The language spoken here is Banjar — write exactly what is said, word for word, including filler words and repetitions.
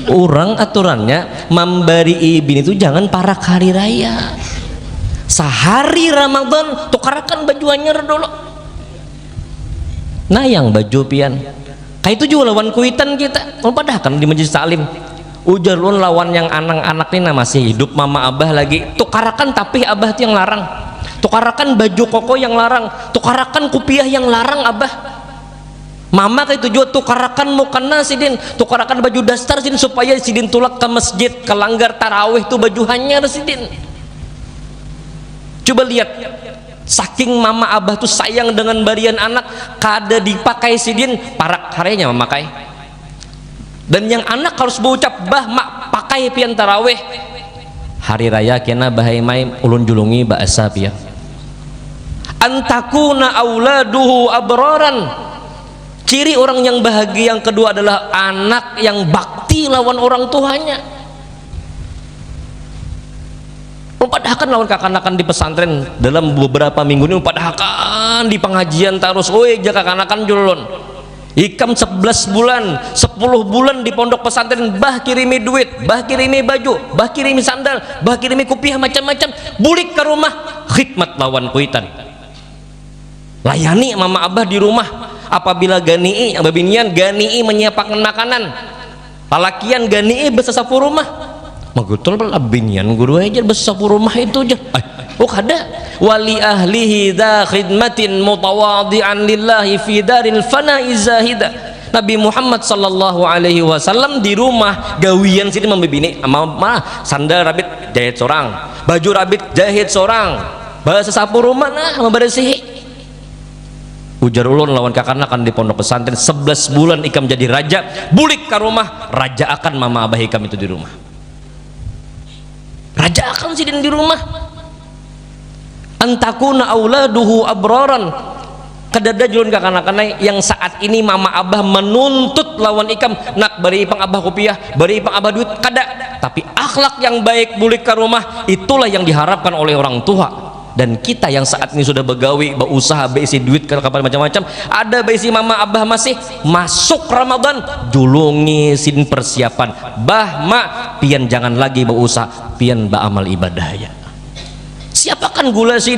Urang aturannya mambarii bini tu jangan parak hari raya. Sahari Ramadan tukarakan baju anyar dulu. Nah, yang baju pian. Kaitu jua lawan kuitan kita. Ulun padahakan di majelis taklim. Ujar ulun lawan yang anang-anak ni nah masih hidup, mama abah lagi. Tukarakan tapih abah tu yang larang. Tukarakan baju koko yang larang. Tukarakan kupiah yang larang abah. Mama kaitu jua tukarakan mukena sidin, tukarakan baju dastar sidin supaya sidin tulak ka masjid, ka langgar tarawih tu baju hanyar sidin. Coba lihat, saking mama abah tu sayang dengan barian anak, kada dipakai sidin, parak harenya mamakai. Dan yang anak harus baucap, "Bah, mak, pakai pian tarawih." Hari raya kena bahai mai ulun julungi baasa pian. Antakuna auladuhu abraran. Ciri orang yang bahagia yang kedua adalah anak yang bakti lawan orang tuanya. Umpadahakan lawan kakanakan di pesantren dalam beberapa minggu ini, umpadahakan di pengajian tarus, oi, ja kakanakan julun. Ikam sebelas bulan, sepuluh bulan di pondok pesantren, bah kirimi duit, bah kirimi baju, bah kirimi sandal, bah kirimi kupiah macam-macam, bulik ke rumah, khidmat lawan kuitan. Layani mama abah di rumah. Apabila ganii, babinian ganii menyiapkan makanan, lalakian ganii besasapu rumah. Magutul pala binian guru aja besasapu rumah itu aja. Ay, oh kada. Wali ahlihi dza khidmatin mutawadi'an lillahi fi daril fana'i zahida. Nabi Muhammad sallallahu alaihi wasallam di rumah gawian sini mambibini, ma, ma, sandal rabit jahit sorang, baju rabit jahit sorang, basasapu rumah nah, memberesihi. Ujar ulun lawan kakanakan di pondok pesantren, sebelas bulan ikam jadi raja, bulik ke rumah, raja akan mama abah ikam itu di rumah. Raja akan sidin di rumah. Antakuna auladuhu abraran. Kadada julun kakanakan ai yang saat ini mama abah menuntut lawan ikam, nak bari pang abah kupiah, bari pang abah duit, kada. Tapi akhlak yang baik bulik ke rumah, itulah yang diharapkan oleh orang tua. Dan kita yang saat ini sudah begawi, bausaha, beisi duit ke kapan macam-macam, ada beisi mama abah masih masuk Ramadan, julungi sin persiapan. Bah, mak, pian jangan lagi bausaha, pian baamal ibadah ya. Siapakan gula sidin,